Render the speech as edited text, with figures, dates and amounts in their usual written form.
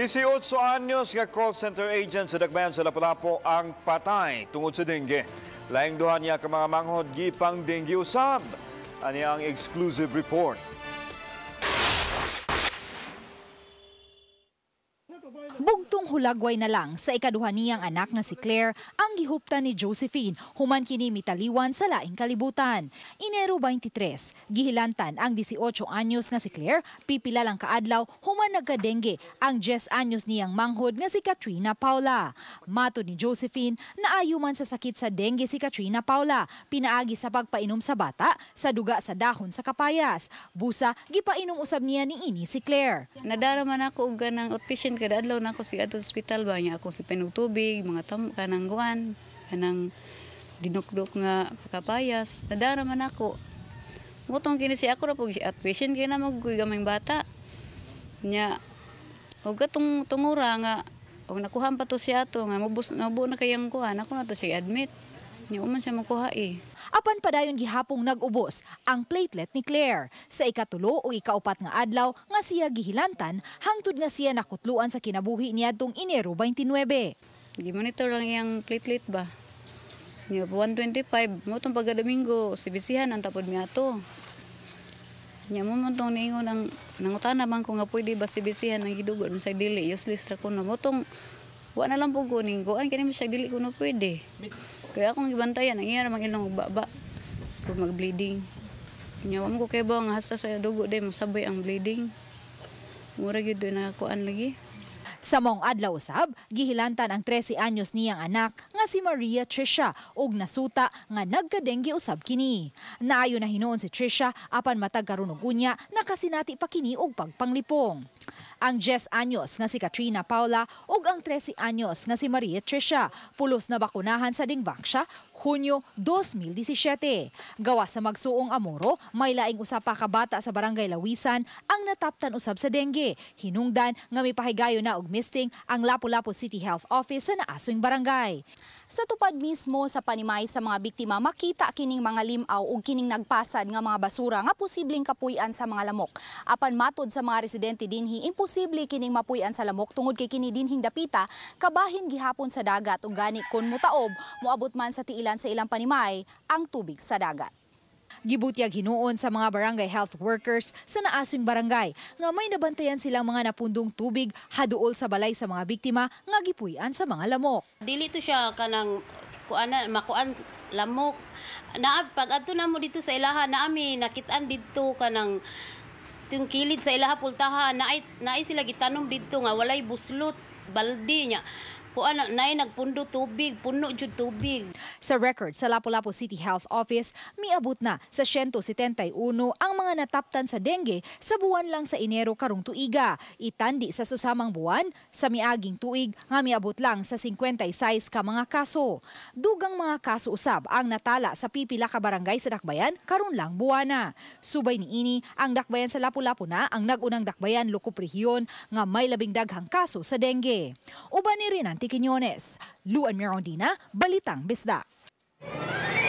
18 anyos nga call center agent sa Dakbayan sa Lapu-Lapu ang patay tungod sa dengue. Laing duha niya ka mga manghod gipang dengue usab. Ani ang exclusive report. Bugtong hulagway na lang sa ikaduha niyang anak nga si Claire ang gihuptan ni Josephine human kini mitaliwan sa laing kalibutan. Enero 23, gihilantan ang 18 anyos nga si Claire, pipila lang kaadlaw human nagkadengue ang 10 anyos niyang manghod nga si Katrina Paula. Matod ni Josephine, naayo man sa sakit sa dengue si Katrina Paula, pinaagi sa pagpainom sa bata sa duga sa dahon sa kapayas. Busa, gipainom usab niya niini si Claire. Nadara man ako og ganang outpatient kada adlaw na ako si ato hospital ba niya ako si pinugtubig mga tam kanang guan kanang dinukduk nga kapayas nadara man ako motong kini si ako ra pug si outpatient kay na magkuy gamay bata nya og katong tungura nga og nakuha pa to si ato nga mubos nabuo na kayang kuan ako na to siya admit nya man siya makuha eh. Apan padayon gihapong nag-ubos ang platelet ni Claire. Sa ikatulo o ikaupat nga adlaw nga siya gihilantan hangtod nga siya nakutluan sa kinabuhi niadtong Enero 29. Gi-monitor lang iyang platelet ba. Nya 125 mo tong pagka-Domingo sibisihan ang tapod mi ato. Nya mo man tong niingon ang nangutana man ko nga pwede ba sibisihan ang gidugo man sa dili useless ra ko na mo tong wa na lang pug ko ning kuan kini mo siya dili ko na pwede. Kaya akong gibantayan ang iya ra mang ilong baba kung mag-bleeding. Nya wa mo ko kay ba nga hasta sa dugo day mosabay ang bleeding. Mura gyud na kuan lagi. Sa maong adlaw usab, gihilantan ang 13 anyos niyang anak nga si Maria Trisha og nasuta nga nagkadengge usab kini. Naayo na hinuon si Trisha apan matag karon og unya nakasinati pa kini og pagpanglipong. Ang 10 anyos nga si Katrina Paula ug ang 13 anyos nga si Maria Trisha pulos na bakunahan sa Dengvaxia Hunyo 2017. Gawa sa magsuong Amoro, may laing usa pa ka bata sa Barangay Lawisan ang nataptan usab sa dengue. Hinungdan nga mipahigayon na og misting ang Lapu-Lapu City Health Office sa naasoing barangay. Sa tupad mismo sa panimay sa mga biktima, makita kining mga limaw ug kining nagpasad nga mga basura nga posibleng kapuy-an sa mga lamok. Apan matod sa mga residente dinhi, imposible kining mapuy-an sa lamok tungod kay kini dinhing dapita kabahin gihapon sa dagat ug gani kon mutaob moabot man sa tiilan sa ilang panimay ang tubig sa dagat. Gibutyag hinuon sa mga barangay health workers sa naasong barangay nga may nabantayan silang mga napundong tubig haduol sa balay sa mga biktima nga gipuy-an sa mga lamok. Dili to siya kanang kuan makuan lamok. Na pag adto namo dito sa ilaha naami nakit-an didto kanang tung kilid sa ilaha pultaha naay naay sila gitanom didto nga walay buslot balde nya. Kuan naay nagpundo tubig, puno jud tubig. Sa record sa Lapu-Lapu City Health Office, miabot na sa 171 ang mga nataptan sa dengue sa buwan lang sa Enero karong tuiga. Itandi sa susamang buwan sa miaging tuig nga miabot lang sa 56 ka mga kaso. Dugang mga kaso usab ang natala sa pipila ka barangay sa Dakbayan karon lang buwana. Subay niini ang Dakbayan sa Lapu-Lapu na ang nag-unang Dakbayan Lukop Rehiyon nga may labing daghang kaso sa dengue. Uban ni Rinanti Quiñones, Luan Mirondina, Balitang Bisdak.